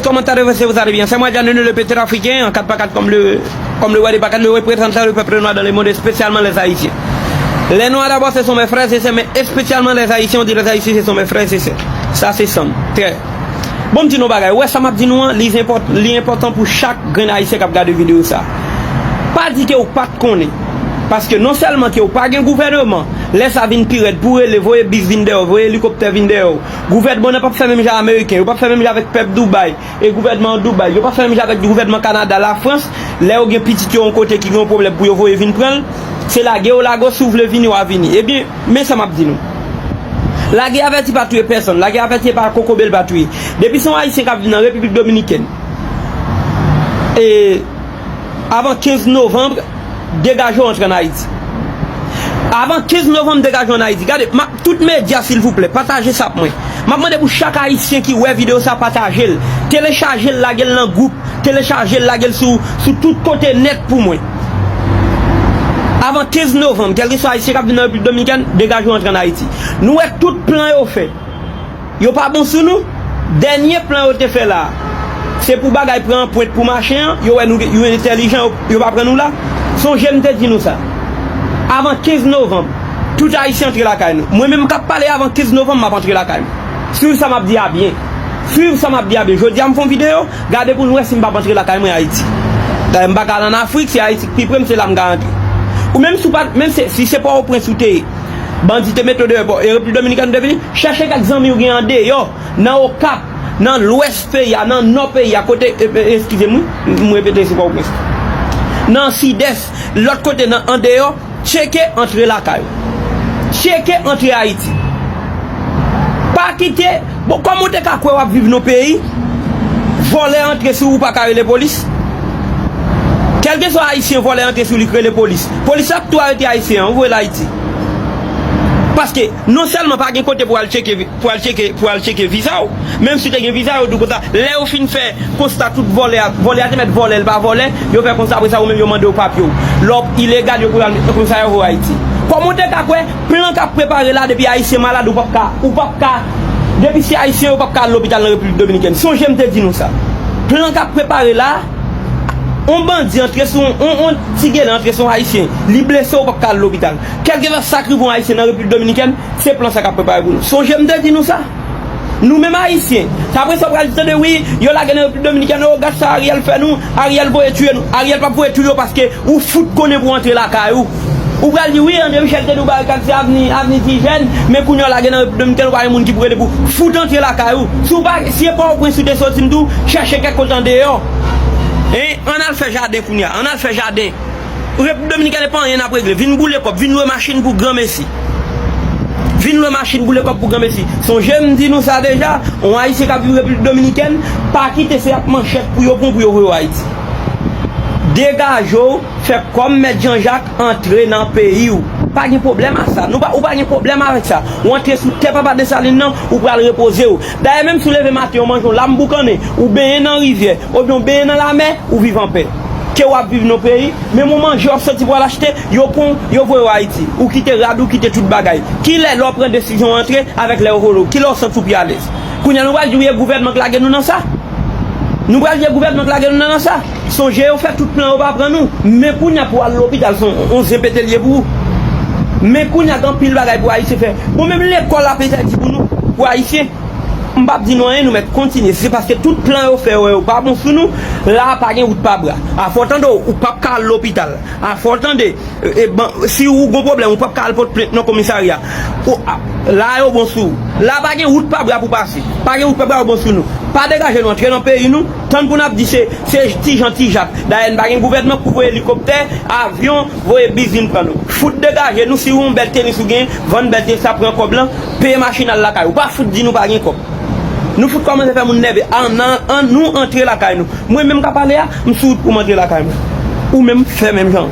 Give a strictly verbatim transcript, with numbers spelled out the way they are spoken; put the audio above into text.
Comment allez-vous, vous allez bien? C'est moi, John Nunu, le pétrafricain, en quatre par quatre comme le, comme le roi des par quatre, le représentant du peuple noir dans le monde, spécialement les Haïtiens. Les Noirs d'abord, ce sont mes frères et sœurs, mais spécialement les Haïtiens, on dit les Haïtiens, ce sont mes frères et sœurs. Ça, c'est Sam. Très. Bon, m di nou bagay. Wè sa m ap di nou an, li enpòt-, li enpòtan pou chak grenn Ayisyen k ap gade videyo sa. Pa di ke w pa t konnen. Paske non sèlman ke w pa gen gouvèneman, lè sa vin pi rèd, pou rele, voye bis vin dèyè w, voye elikoptè vin dèyè w. Gouvènman an p ap fè menm jan Ameriken, yo p ap fè menm jan avèk pèp Dubai. E gouvènman Dubai, yo p ap fè menm jan avèk gouvènman Kanada, Lafrans, lè yo gen pitit yo yon kote ki gen yon pwoblèm pou yo voye vin pran l, se lage yo lage w, si w vle vini, w a vini. Ebyen, men sa m ap di nou. Lagè avèti pa touye pèsonn, lagè avèti pa kokobe l pa touye. Depi se yon Ayisyen k ap viv nan Repiblik Dominikèn, e avan kenz novanm, degaje w antre ann Ayiti. Avan kenz novanm, degaje w ann Ayiti. Gade, m ap, tout medya, silvouplè, pataje sa pou mwen. M ap mande pou chak Ayisyen ki wè videyo sa, pataje l. Telechaje l, lage l nan gwoup. Telechaje l, lage l sou, sou tout kote nèt pou mwen. Avan kenz novanm, kèlkeswa Ayisyen k ap vin nan Repiblik Dominikèn, degaje w antre ann Ayiti. Nou wè tout plan yo fè. Yo pa bon sou nou. Dènye plan yo te fè la, se pou bagay pran anpwent pou mache an. Yo wè nou, yo entèlijan, yo, yo pa pran nou la. Sonje m te di nou sa. Avan kenz novanm, tout Ayisyen antre lakay nou. Mwen menm k ap pale, avan kenz novanm, m ap antre lakay mwen. Swiv sa m ap di a byen. Swiv sa m ap di a byen. Jodi a m fè yon videyo, gade pou n wè si m p ap antre lakay mwen Ayiti. Dayè m pa ka al ann Afrik, se Ayiti k pi pre m, se la m ka antre. Ou menm si w pa, menm se, si se Pòtoprens ou te ye, bandi te mete w deyò pò, e Repiblik Dominikèn ou te vini, chèche kèk zanmi w gen andeyò, nan Okap, nan lwès peyi a, nan nò peyi a, kote, e, e, eskize m wi, m repete se Pòtoprens. Nan sidès, lòt kote, nan andeyò, tcheke antre lakay ou. Tcheke antre Ayiti. Pa kite, bon, kòman w te ka kwè w ap viv nan peyi, vòlè antre sou ou, ou pa ka rele polis? Kèlkeswa Ayisyen, vòlè antre sou li, k rele polis. Polis la ap tou arete Ayisyen an, ou voye l Ayiti. Paske, non sèlman pa gen kote pou al tcheke, pou al tcheke, pou al tcheke viza w, menm si w te gen viza, yo di w konsa, lè yo fin fè konsta tout vòlè a, vòlè a te mèt vòlè, l pa vòlè, yo fè konsa, apre sa, ou menm, yo mande w papye w. Lè w ilegal, yo kouri al, konsa, yo voye w Ayiti. Kòman w te ka kwè plan k ap prepare la, depi Ayisyen malad, ou p ap ka, ou p ap ka, depi se Ayisyen, yo p ap ka al lopital nan Repiblik Dominikèn? Sonje m te di nou sa. Plan k ap prepare la, yon bandi antre sou, yon, yon ti gele antre sou yon Ayisyen, li blese, ou p ap ka al lopital. Kèlkeswa sa k rive yon Ayisyen nan Repiblik Dominikèn, se plan sa k ap prepare pou nou. Sonje m te di nou sa. Nou menm Ayisyen, se apre sa w pral tande, wi, yo lage nan Repiblik Dominikèn, o, gad sa Ariel fè nou, Ariel voye touye nou. Ariel p ap voye touye w paske ou fout konnen pou w antre lakay ou. Ou pral di, wi, André Michel te di w barikad se avni, avni ti jèn, men kounye a w lage nan Repiblik Dominikèn, ou pa gen moun ki pou rele pou fout antre lakay ou. Si w pa, si e Pòtoprens ou te soti, m di w, chèche kèk kote andeyò. Hein? Ann al fè jaden kounye a, ann al fè jaden. Repiblik Dominikèn epa anyen n ap regle. Vin boule kòb, vin lwe machin pou granmesi. Vin lwe machin, boule kòb pou granmesi. Sonje m di nou sa deja, yon Ayisyen k ap viv Repiblik Dominikèn, pa kite se ap manchèt pou yo pran pou yo voye w Ayiti. Degaje w, fè kòm Mèt Janjak, antre nan peyi w. Pa gen pwoblèm a sa. Nou pa, ou pa gen pwoblèm avèk sa. Ou antre sou tè Papa Desalin nan, ou pral repoze w. Dayè, menm si w leve maten, ou manje yon lam boukannen, ou benyen nan rivyè, oubyen w benyen nan lamè, ou viv anpè. Ke w ap viv nan peyi, menm yon manje w ap soti pou al achte, yo pran w, yo voye w Ayiti. Ou kite rad, ou kite tout bagay. Kilè lè w pran desizyon antre avèk lè yo voye w? Kilè w santi w pi alèz? Kounye a nou pral di w e gouvènman k lage nou nan sa? Nou pral di e gouvènman k lage nou nan, nan sa? Sonje yo fè tout plan yo pa pran nou. Men kounye a pou w al lopital, se yon, yon zen pete l ye pou ou. Men kounye a gen anpil bagay pou Ayisyen fè. Bon, menm lekòl la petèdi pou nou, pou Ayisyen. M p ap di nou anyen, nou mèt kontinye. Se paske tout plan yo fè yo, yo pa bon sou nou. La a pa gen wout pa bra. Afò w tande w, ou p ap ka al lopital. Afò w tande, e, e, ban, si ou gon pwoblèm, ou p ap ka al pote plent nan komisarya. Ou, a, la yo bon sou ou. La pa gen wout pa bra pou pase. Pa gen wout pa bra yo bon sou nou. Pa degaje nou antre nan peyi nou. Tann pou n ap di se, se ti jan ti jak. Dayè n pa gen gouvènman k pou voye elikoptè, avyon, voye bis vin pran nou. Fout degaje nou, si yon bèl tenis ou gen, vann bèl tenis la, pran kòb lan, peye machin al lakay ou. Pa fout di nou pa gen kòb. Nou fout kòmanse fè moun nève. An, an, an nou antre lakay nou. Mwen menm k ap pale a, m sou wout pou m antre lakay mwen. Ou menm fè menm jan.